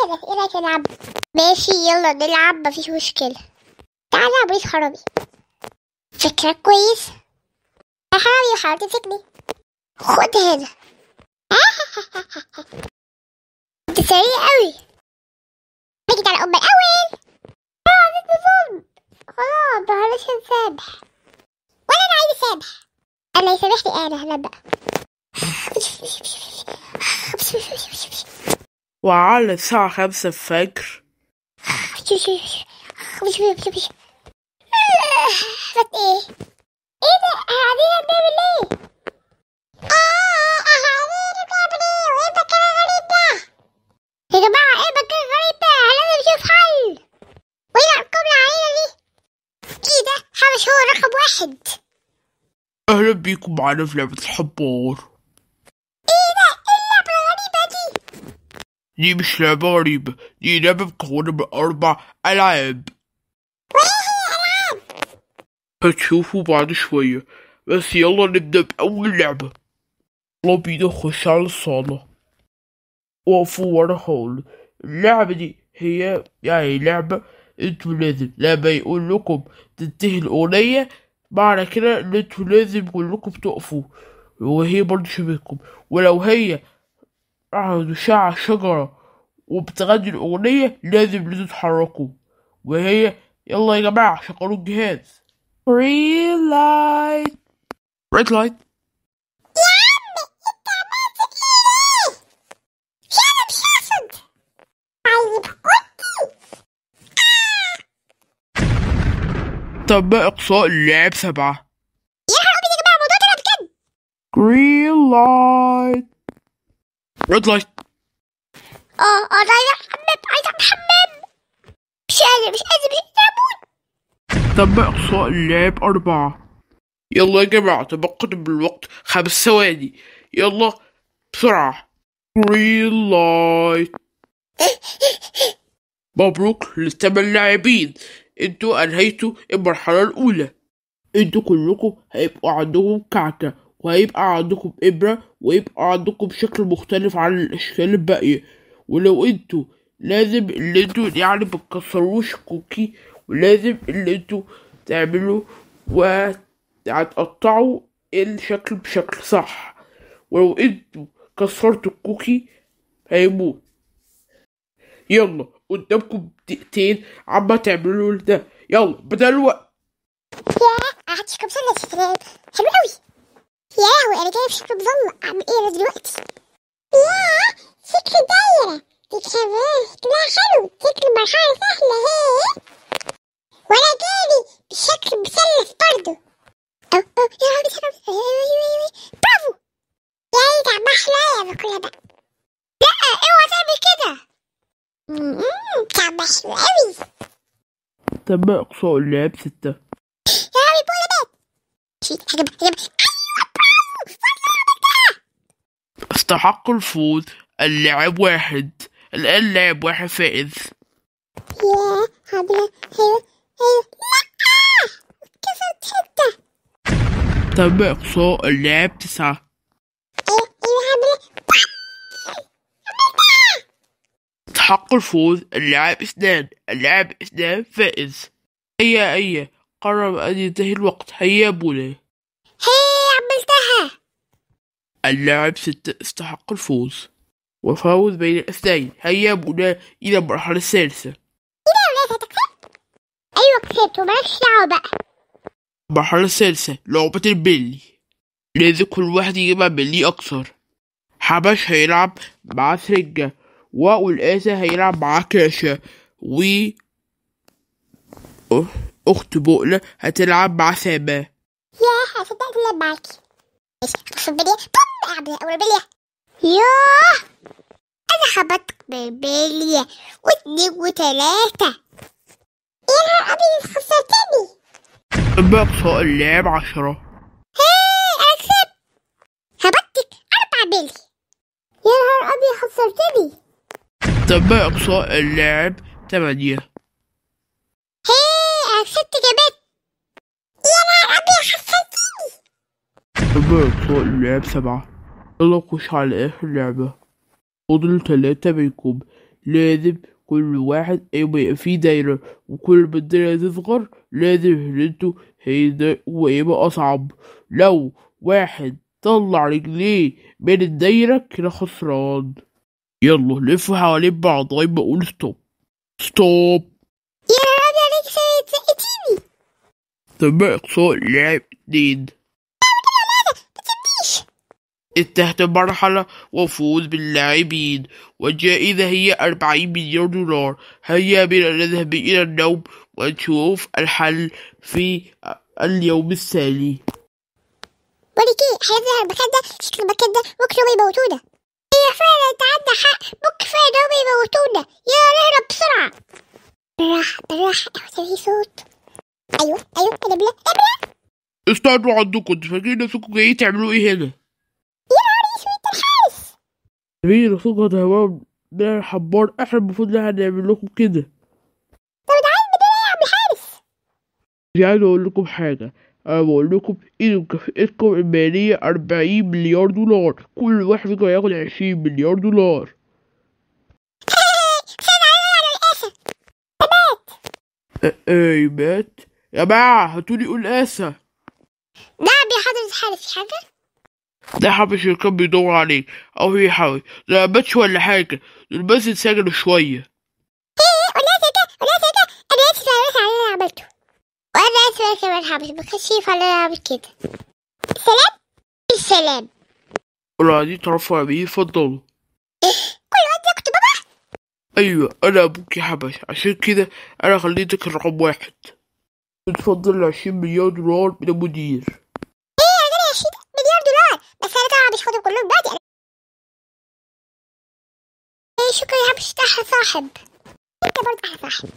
كده، ايه رايك نلعب؟ ماشي يلا نلعب، مفيش مشكلة. تعالى يا بوليس حرامي. فكرة كويس يا حرامي، وحاول تمسكني. خد هنا. انت سريع قوي. نيجي على ام الاول. ظلم. خلاص بلاش نسامح، ولا انا عايز اسامح. انا يسامحني انا هلا بقى. وعلى الساعة 5 الفجر. بس ايه ايه ده؟ قاعدين بنعمل ايه؟ قاعدين بنعمل ايه؟ وايه المكان الغريب ده؟ يا جماعة ايه المكان الغريب ده؟ لازم نشوف حل. وايه الارقام اللي علينا دي؟ ايه ده؟ حبش هو رقم 1. اهلا بيكم معانا في لعبة الحبار. ايه ده؟ ايه اللعبة الغريبة دي؟ دي مش لعبة غريبة، دي لعبة مكونة من 4 ألعاب. وايه هي الألعاب؟ هتشوفوا بعد شوية، بس يلا نبدأ بأول لعبة. يلا بينا نخش على الصالة. وقفوا ورا خالص. اللعبة دي هي يعني لعبة انتوا لازم لما يقول لكم تنتهي الأغنية معنى كده ان انتوا لازم كلكم تقفوا، وهي برضه شبهكم. ولو هي راحت على الشجرة وبتغني الأغنية لازم تتحركوا. وهي يلا يا جماعة شغلوا الجهاز. Green light red light. يا عم انت عملت ايه ليه؟ انا مش هقصد. طيب قلتي. تم إقصاء اللاعب 7. يا حرام يا جماعة الموضوع طلع بجد. Green light red light. انا عايز الحمام، عايز الحمام. مش قادر مش قادر مش قادر اموت. تم إقصاء اللاعب 4. يلا يا جماعة تبقى من الوقت 5 ثواني، يلا بسرعة. Green light. مبروك للثمان لاعبين، انتوا انهيتوا المرحلة الأولى. انتوا كلكم هيبقوا عندكم كعكة، وهيبقى عندكم إبرة، ويبقى عندكم شكل مختلف عن الأشكال الباقية. ولو انتوا لازم اللي انتوا يعني متكسروش كوكي، ولازم اللي انتوا تعملوا وهتقطعوا الشكل بشكل صح. ولو انتوا كسرتوا الكوكي هيموت. يلا قدامكم دقيقتين عما تعملوا ده، يلا بدأ الوقت. يا قعدت شكل مثلث حلو قوي. يا لهوي انا جاي بشكل مظلة، اعمل ايه انا دلوقتي؟ يا شكل دايرة دي كمان شكلها حلو، شكل مرحلة سهلة اهي. وانا جاي بشكل مثلث برضه. او يا ربي يا ربي، ايوه برافو. جاي طعمها حلو يا باكلها بقى. لا اوعى تعمل كده. طعمها حلو قوي. تم اقصاء اللاعب 6. يا ربي بولا بات. هجيبها هجيبها. ايوه برافو والله عملتها. استحق الفوز اللاعب 1. الآن اللاعب 1 فائز. يا هعملها. ايوه ايوه. لا كسرت حتة. تم إقصاء اللاعب 9. ايوه ايوه هعملها. عملتها. استحق الفوز اللاعب 2. اللاعب 2 فائز. هيا هيا قرب أن ينتهي الوقت، هيا بولا. هي عملتها. اللاعب 6 استحق الفوز وفوز بين الاثنين. هيا بولا إلى المرحلة الثالثة. ايه ده يا ولاد هتكسب؟ ايوه كسبت ومالكش دعوة بقى. المرحلة الثالثة لعبة البلي. لازم كل واحد يجمع بلي أكثر. حبش هيلعب مع سرجة، والقاسة هيلعب مع كاشة، و أخت بقلة هتلعب مع سامة. ياه صدقت اللعب معاكي. ماشي هتخسر بلية. بوم اعمل أول بلية. ياه أنا خبطت بالبلية و2 و3. يا نهار أبيض خسرتني. تم إقصاء اللاعب 10. هي أنا كسبت. خبطتك 4 بلي. يا نهار أبيض خسرتني. تم إقصاء اللاعب 8. هي أنا كسبت كمان. يا نهار أبيض خسرتني. تم إقصاء اللاعب 7. يلا نخش على آخر لعبة. فاضل 3 منكم. لازم كل واحد يبقى في دايرة، وكل ما الدايرة تصغر لازم ان انتوا ويبقى أصعب. لو واحد طلع رجليه من الدايرة كده خسران. يلا لفوا حوالين بعض لغاية ما أقول stop. stop. يا رب عليك سقتيني. تم إقصاء لاعب 2. انتهت المرحلة وفوز باللاعبين، والجائزة هي 40 مليار دولار. هيا بنا نذهب إلى النوم ونشوف الحل في اليوم التالي. بقولك ايه، هننزل المكان ده، شكل المكان ده ممكن هم يموتونا. ايه فعلا انت عندك حق، ممكن فعلا هم يموتونا. يلا نهرب بسرعة. بالراحة بالراحة، هو في صوت. ايوه ايوه، نبلة نبلة. استنوا عندكم، انتوا فاكرين نفسكم جايين تعملوا ايه هنا؟ يا نهار اسود، ده الحارس. مين نفسكم هتهربوا من الحبار؟ احنا المفروض ان احنا نعمل لكم كده. طب ده عايز مننا ايه يا عم الحارس؟ مش عايز اقول لكم حاجة، انا بقول لكم ان مكافئتكم المالية 40 مليار دولار، كل واحد فيكم هياخد 20 مليار دولار. كفاية على القاسة. مات. ايه مات؟ يا جماعة هاتولي قلقاسة. نعم يا حضرة الحارس، في حاجة؟ ده حبش اللي كان بيدور عليك او هي حاجة، ده ماتش ولا حاجة، دول بس اتسجنوا شوية. ايه قلقاسة ده، قلقاسة ده، انا اسف على اللي انا عملته، وانا اسف كمان حبش، ما كانش ينفع ان انا اعمل كده. سلام السلام. لو عايزين تعرفوا على مين اتفضلوا. كل واحد ياخد بابا. ايوه انا ابوك يا حبش، عشان كده انا خليتك رقم 1. اتفضل 20 مليار دولار من المدير. ايه يا جدع 20 مليار دولار؟ بس انا طبعا مش هاخدهم كلهم دلوقتي. ايه شكرا يا حبش، انت احلى صاحب. انت برضه احلى صاحب.